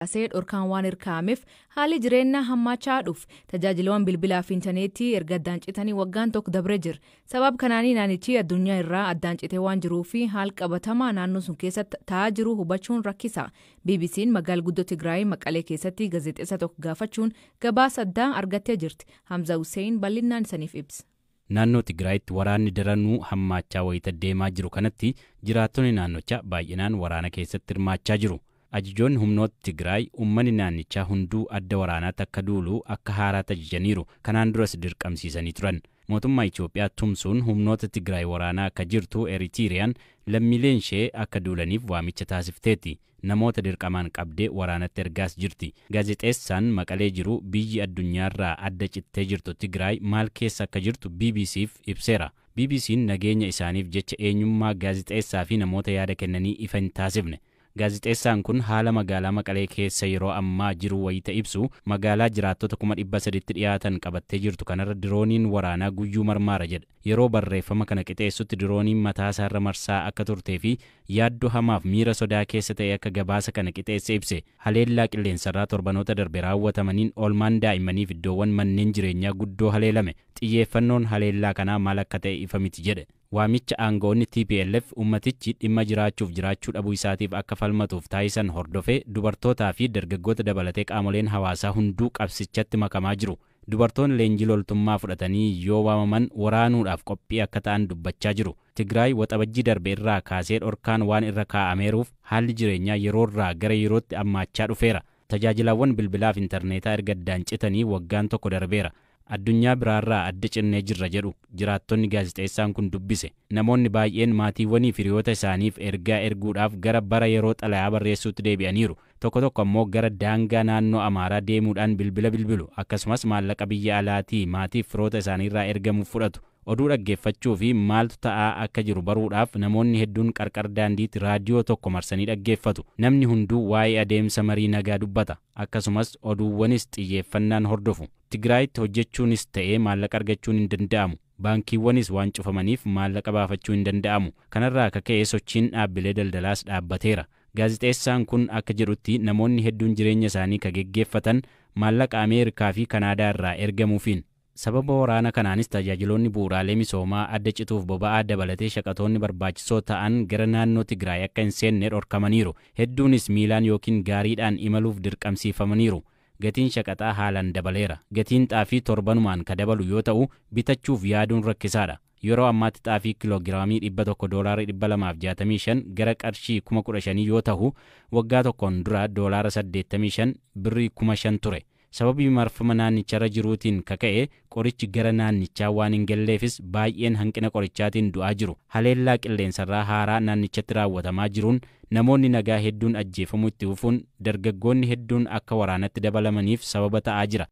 Kaasee dhorkaan waan irkaa'ameef haalli jireenyaa hammaachaa dhuuf tajaajilawwan bilbilaa fi intarneetii erga addaan citanii waggaan tokko dabree jira. Sabab kanaanii naannichi addunyaa irraa addaan citee waan jiruu fi haal qabatamaa naannoo sun keessatti ta'aa jiru hubachuun rakkisa. BBC'n magaala guddoo Tigraay Maqalee keessatti gaazexeessa tokko gaafachuun gabaasa addaa argattee jirti. Hamza Hussein bal'inaan isaniif ibsa. Naannoo Tigraayitti waraanni daranuu hammaachaa wayita deemaa jiru kanatti jiraattonni naannichaa baay'inaan waraana keessatti hirmaachaa jiru. Ajajoonni humnoota Tigraay uummanni naannichaa hunduu adda waraanaatti akka duulu akka haaraatti ajajaniiru. Kanaan duras dirqamsiisanii turan. Mootummaa Itoophiyaa tumsuun humnoota Tigraay waraanaa akka jirtu Eritiriyaan lammiileen ishee akka duulaniif waamicha taasifteetti. Namoota dirqamaan qabdee waraanatti ergaas jirti. Gaazexeessaan Maqalee jiru biyyi addunyaarraa adda cittee jirtu Tigraay maal keessa akka jirtu BBC'f ibseera. BBC'n nageenya isaaniif jecha eenyummaa gaazexeessaa fi namoota yaada kennanii ifa hin taasifne. Gaazexeessaan kun haala magaalaa Maqalee keessa yeroo ammaa jiru wayita ibsu magaalaa jiraattota 300,000tti dhiyaatan qabattee jirtu kanarra dirooniin waraanaa guyyuu marmaara jedha. Yeroo barreeffama kana qixeessutti dirooniin mataasaarra marsaa akka turtee fi yaaddoo hamaaf miira sodaa keessa ta'e akka gabaasa kana qixeesse ibse. Haleellaa qilleensarraa torbanoota darbe raawwatamaniin oolmaan daa'immaniif iddoowwan manneen jireenyaa guddoo haleelame. Xiyyeeffannoon haleellaa kanaa maal akka ta'e ifa miti jedhe. Waamicha aangoonni TPLF ummatichi dhimma jiraachuuf jiraachuu dhabuu isaatiif akka falmatuuf taasisan hordofee dubartootaa fi dargaggoota dabalatee qaamoleen hawaasaa hunduu qabsichatti makamaa jiru. Dubartoonni leenjii loltummaa fudhatanii yoo waamaman waraanuudhaaf qophii akka ta'an dubbachaa jiru. Tigraay waxabajjii darbe irraa kaasee dhorkaan waan irra kaa'ameeruuf haalli jireenyaa yeroorraa gara yerootti hammaachaa dhufeera. Tajaajilawwan bilbilaaf intarneetaa erga addaan citanii waggaan tokko darbeera. Addunyaa biraarraa adda cinnee jirra jedhu jiraattonni gaazexeessaan kun dubbise. Namoonni baay'een maatiiwwanii fi hiriyoota isaaniif ergaa erguudhaaf gara bara yeroo xalayaa barreessuutti deebi'aniiru. Tokko tokko ammoo gara daangaa naannoo Amaaraa deemuudhaan bilbila bilbilu. Akkasumas maallaqa biyya alaatii maatiif firoota isaaniirraa ergamuuf fudhatu. Oduu dhaggeeffachuu fi maaltu ta'aa akka jiru baruudhaaf namoonni hedduun qarqara daandiitti raadiyoo tokko marsanii dhaggeeffatu. Namni hunduu waa'ee adeemsa marii nagaa dubbata. Akkasumas oduuwwanis xiyyeeffannaan hordofu. Tigraayitti hojjechuunis ta'ee maallaqa argachuun hin danda'amu. Baankiiwwanis waan cufamaniif maallaqa baafachuu hin danda'amu. Kanarraa akka ka'e sochiin dhaabbilee daldalaas dhaabbateera. Gaazexeessaan kun akka jedhutti namoonni hedduun jireenya isaanii ka geggeeffatan maallaqa Ameerikaa fi Kanaadaa irraa ergamuufiin. Sababa waraana kanaanis tajaajiloonni bu'uuraalee misoomaa adda cituuf boba'aa dabalatee shaqatoonni barbaachisoo ta'an gara naannoo Tigraay akka hin seenne dhorkamaniiru. Hedduunis miilaan yookiin gaariidhaan imaluuf dirqamsiifamaniiru. Gatiin shaqaxaa haalaan dabaleera. Gatiin xaafii torbanumaan ka dabalu yoo ta'u bitachuuf yaaduun rakkisaadha. Yeroo ammaatti xaafii kiloogiraamii 100 doolaara 265 gara qarshii 15,000 yoo ta'u waggaa tokkoon dura doolaara 85 birrii 5,000 ture. Sababii marfama naannicharra jiruutiin kaka'e qorichi gara naannichaa waan hin galleefis baay'een hanqina qorichaatiin du'aa jiru. Haleellaa qilleensarraa haaraa naannichatti raawwatamaa jiruun namoonni nagaa hedduun ajjeefamuu itti fufuun dargaggoonni hedduun akka waraanatti dabalamaniif sababa ta'aa jira.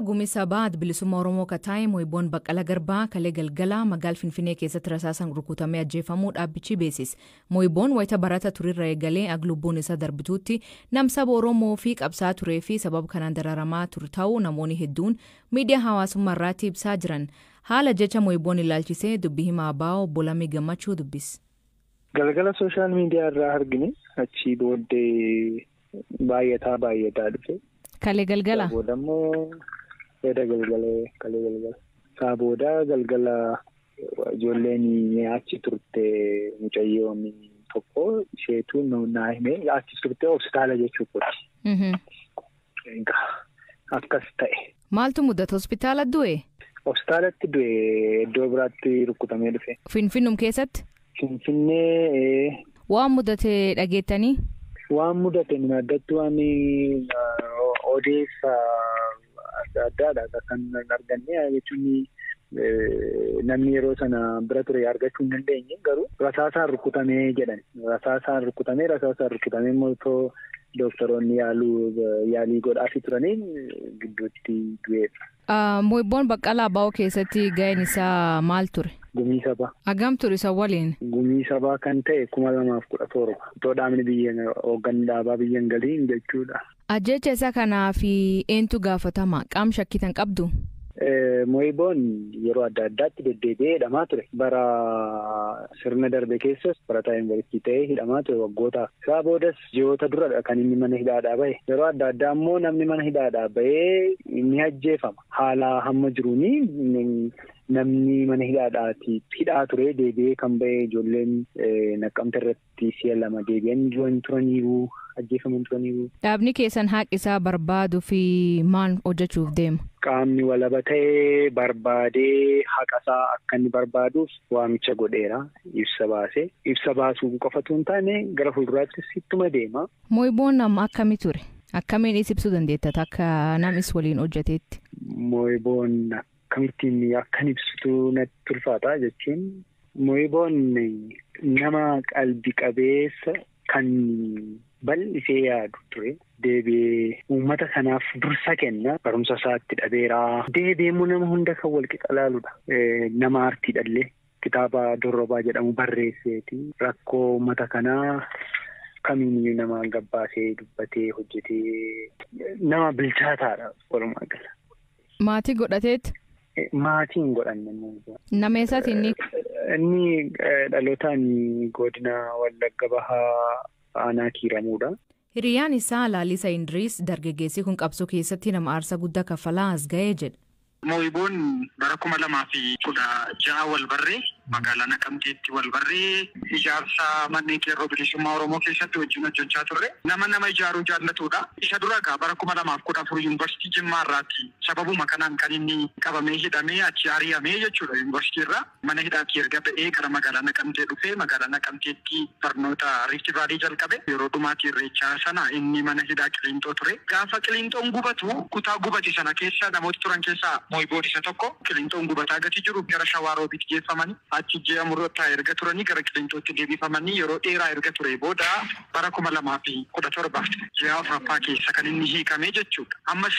Gumii sabaa Adda Bilisummaa Oromoo Kataa'e Mo'iboon Baqqalaa Garbaa kalee galgalaa magaala Finfinnee keessatti rasaasaan rukutamee ajjeefamuu dhaabbichi beeksise. Mo'iboon wayita barata turirra eegalee ag lubbuun isaa darbituutti nam saba Oromoo fi qabsaa turee fi sababa kanaan dararamaa ture ta'uu namoonni hedduun miidiyaa hawaasummaa irratti ibsaa jiran. Haala jecha Mo'iboon ilaalchisee dubbii himaa ABO obbo Lamii Gammachuu dubbise. Galgala social media irraa argine achii booddee baay'ataa baay'ataa dhufe. Kalee galgala? Boodammoo Eda galgalee kalee galgala. Isaa booda galgala ijoolleen achi turte mucayyoon tokko isheetu naa hime achi turte hospitaala jechuu kooti. Egaa akkas ta'e. Maaltu mudate hospitaala du'e? Hospitaalatti du'e iddoo biraatti rukutamee dhufe. Finfinnum keessatti? Finfinnee. Waan mudate dhageettanii? Waan mudate nu addatti waan odeessa adda addaadha kan arganne jechuun namni yeroo sana bira ture argachuu hin dandeenye garuu rasaasaan rukutamee jedhan. Rasaasaan rukutamee immoo otoo doktoroonni yaalii godhaafii turaniin gidduutti du'eedha. Mo'iboon Baqqalaa ABO keessatti ga'een isaa maal ture? Gumii sabaa. Hagam ture isa waliin? Gumii sabaa kan ta'e 2017 otoo dhaabni biyya hoogganni dhaabaa biyya hin galiin jechuudha. Ajjecha isa kanaa fi eentu gaafatama? Qaam shakkitan qabdu? Mo'iboon yeroo adda addaatti deddeebi'ee hidhamaa ture. Bara sirna darbe keessas barataa yuunivarsiitii ta'ee hidhamaa ture waggootaaf. Isaa boodas ji'oota duradha kan inni mana hidhaadhaa bahe. Yeroo adda addaa immoo namni mana hidhaadhaa bahee ni ajjeefama. Haala hamma jiruuni namni mana hidhaadhaati hidhaa ture deebi'ee kan bahe ijoolleen Naqqamte irratti si'a 2 deebi'anii du'an turaniiru, ajjeefaman turaniiru. Dhaabni keessan haqi isaa barbaaduu fi maal hojjechuuf deema? Qaamni walaba ta'ee barbaadee haqa isaa akka inni barbaaduuf waamicha godheera. Ibsa baasee. Ibsa baasuu qofatu hin taane gara fuulduraattis ittuma deema. Mo'iboon nama akkamii ture? Akkamiin is ibsuu dandeetta akka namis waliin hojjeteetti? Mo'iboon akkamittiin akkan ibsitu natti ulfaata jechuun Mo'iboon nama qalbi qabeessa kan bal'isee yaadu ture. Deebi'ee uummata sanaaf dursa kenna. Barumsa isaatti dhabeera. Deebi'ee immoo nama hunda kan wal qixa ilaaludha. Nama aartiidhallee kitaaba Dorrobaa jedhamu barreesseeti. Rakkoo uummata kanaa kamiiniyyuu nama gabbaasee dubbatee hojjetee nama bilchaataadha walumaa gala. Maatii godhateet? Maatii hin godhanne. Nama eessaati inni? Inni dhalootaan godina Wallagga Bahaa aanaa Kiiramuudha. Hiriyyaan isaa Laalisa Indiriis dargaggeessi kun qabsoo keessatti nama aarsaa guddaa kaffalaa as ga'ee jedha. Mo'iboon bara 2016 wal barree magaalaa Naqamteetti wal barree ijaarsa manneen qeerroo bilisummaa Oromoo keessatti wajjin hojjechaa turre. Nama ijaaruu jaallatudha. Isa dura egaa bara 2014 yuunivarsiitii Jimmaa irraatti sababuma kanaan kan inni qabamee hidhamee achi ari'amee jechuudha yuunivarsiitii irraa. Mana hidhaatti erga ba'ee gara magaalaa Naqamtee dhufee magaalaa Naqamteetti barnoota Riifti Vaalii jalqabe. Yeroo dhumaatti irreechaa sana inni mana hidhaa Qiliinxoo ture. Gaafa Qiliinxoon gubatu kutaa gubate sana keessa namoota turan keessaa Mo'iboon isa tokko. Qiliinxoon gubataa gati jiru gara Shawaa Roobiitti geeffamanii achi ji'a murtaa'e erga turanii gara Qiliinxootti deebifamanii yeroo dheeraa erga ture booda bara 2017 ji'a 4ffaa keessa kan inni hiikame jechuudha. Ammas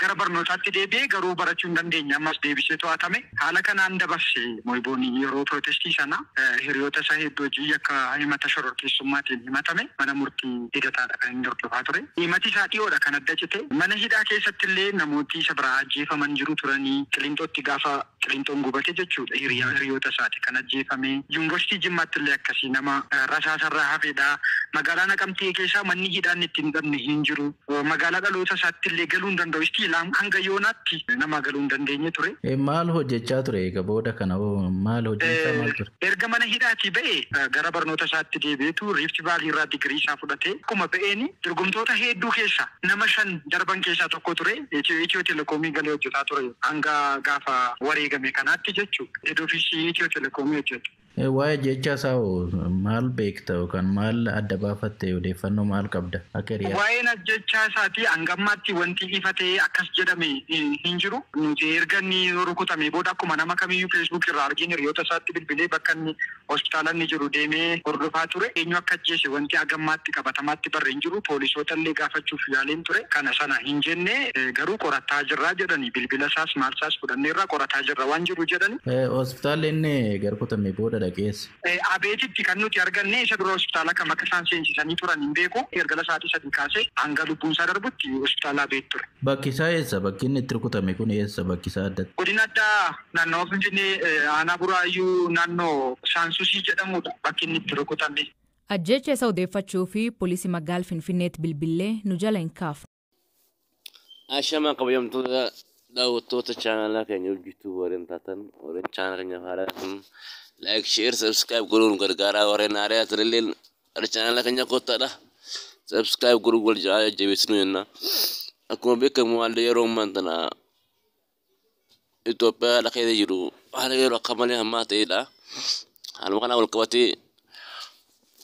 gara barnootaatti deebi'ee garuu barachuu hin dandeenye, ammas deebisee to'atame. Haala kanaan dabarse Mo'iboon yeroo pirootestii sana hiriyoota isaa hedduu hojii akka himata shororkeessummaatiin himatame mana murtii hidhataadha kan inni hordofaa ture. Himati isaa dhiyoodha kan adda cite. Mana hidhaa keessatti illee namooti isa biraa ajjeefaman jiru turanii Qiliinxootti gaafa Qiliinxoon gubate jechuudha hiriyoota isaati kan ajjeefame. Yuunivarsiitii Jimmaatti illee akkasii nama rasaasarraa hafedha. Magaalaa Naqamtee keessaa manni hidhaan ittiin hidhamne hin jiru. Magaalaa dhaloota isaatti illee galuu hin danda'u. Hanga yoonaatti nama galuu hin dandeenye ture. Maal hojjechaa ture egaa booda kana maal hojjechaa maal ture? Erga mana hidhaatii ba'ee gara barnoota isaatti deebi'eetu Riifti Vaalii irraa digirii isaa fudhatee akkuma ba'een dorgomtoota hedduu keessa nama 5 darban keessaa tokko ture. Itiyoo Telekoomii galee hojjetaa ture hanga gaafa wareegame kanaatti jechuudha. Head office Itiyoo Telekoomii hojjeta. Waa'ee jecha isaa maal beekta yookaan maal adda baafatte odeeffannoo maal qabda akka hiriyaa? Waa'een jecha isaatii hanga ammaatti wanti ifa ta'ee akkas jedhame hin jiru. Nuti erga inni rukutame booda akkuma nama kamiyyuu Facebook irraa arginu hiriyoota isaatti bilbilee bakka inni hospitaala inni jiru deemee hordofaa ture. Eenyu akka ajjeese wanti hanga ammaatti qabatamaatti barree hin jiru. Poolisoota illee gaafachuuf yaaleen ture. Kana sana hin jenne garuu qorataa jirraa jedhani bilbila isaas maal isaas fudhanneerraa qorataa jirra waan jiru jedhani. Hospitaalli inni garkutame booda dhaqeesse. Abeetitti kan nuti arganne isa dura hospitaala kam akka isaan seensisanii turan hin beeku. Erga sa'aatii 3 kaasee hanga lubbuun isaa darbutti hospitaala Abeet ture. Bakki isaa eessa? Bakki inni itti rukutame kun eessa? Bakki isaa addatti? Godina addaa naannoo Finfinnee aanaa Buraayyuu naannoo Saansusii jedhamudha bakki inni itti rukutame. Ajjecha isa odeeffachuu fi poolisii magaalaa Finfinneetti bilbilee nu jala hin kaafne. Ashamaa kabajamtoota daawwattoota chaanalaa keenya hojjetuu warreen taatan warreen chaanala keenya haaraa kun like, share, subscribe godhuun gargaaraa warreen haaraa ta'anillee gara chaanala keenya kottaadha. Subscribe godhuun wal jajjabeessinu jenna. Akkuma beekamu haalli yeroo ammaa tana Itoophiyaa keessa jiru haala yeroo akka malee hammaa ta'edha. Haaluma kanaan wal qabatee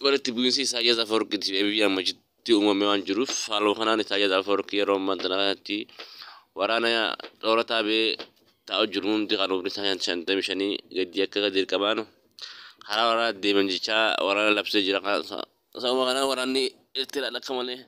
walitti bu'iinsi Isaayyaas Afwerqii fi Abiy Ahmeditti uumamee waan jiruuf haaluma kanaan Isaayyaas Afwerqii yeroo ammaa tana kanatti waraana toora taabee taa'u jiru hundi kan umrii isaa 55 gadi akka dirqamaan karaa waraanaa deeman jechaa waraana labsee jira. Sababa kanaan waraanni Eertiraadha akka malee